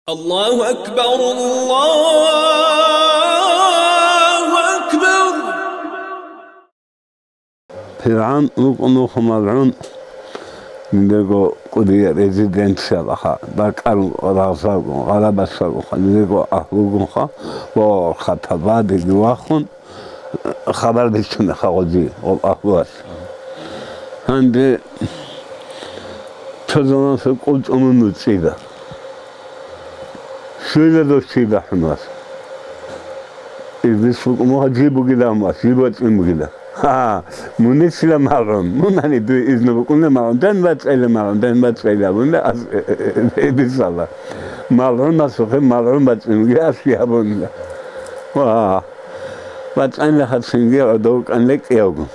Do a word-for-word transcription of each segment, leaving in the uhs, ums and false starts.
Аллагьу акбар, Аллагьу акбар! ПиргӀан рукӀунухъ малгӀун, дидего кӀудия резиденциялаха, бакӀарун рагъзалгун, гъарабасалгунха, дидего агьлугунха, ва хатабадеги вахун, хабар бицуна хагъуди гъоб агьлуялъ. Гьанде цо заманаса кӀул тӀамун нуцӀила. Щвела дос чи бахӀун вас. Иблис букӀун мугьа жи бугилан вас, жи бацӀцӀин бугила. Гьа, мунесила малгӀун, мунани дуе изну букӀуна малгӀун, ден бацӀцӀайла малгӀун, ден бацӀцӀайла абунила ас-, э, э, э, Иблисала. МалгӀун асухъе, малгӀун бацӀцӀин бугила, аски абунила. Ва, бацӀцӀайла хацинги гӀодов кӀан лекӀиявгун.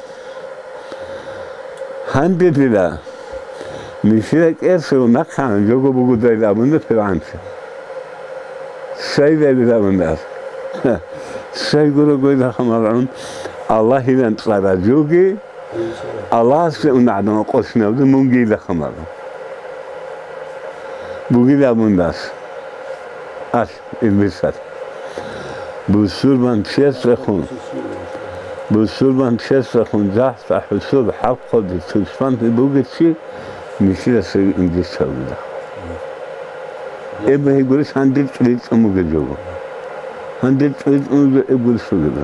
Гьанде дила, нилъеда кӀерсев нахъан жого бугодайилан абуна ПиргӀанца. Щайдайилан абуна ас. Щай гуро гойдаха малгӀун, Аллагьилан цӀара жоги, Аллагьасде унагӀдан къосинавда мунгийилаха малгӀун. Бугилан абуна ас. Ас. Иблисат. Бусурбан чияс рехун, бусурбан чияс рехун, жахӀ-хӀусур, хӀалхъаде тушман бугев чи, нилъеда цере индис гьавила. Эб гьей гурищ гьанде цӀури цӀун бугеб жого. Гьанде цӀури цӀун бугеб гурищ бугеб.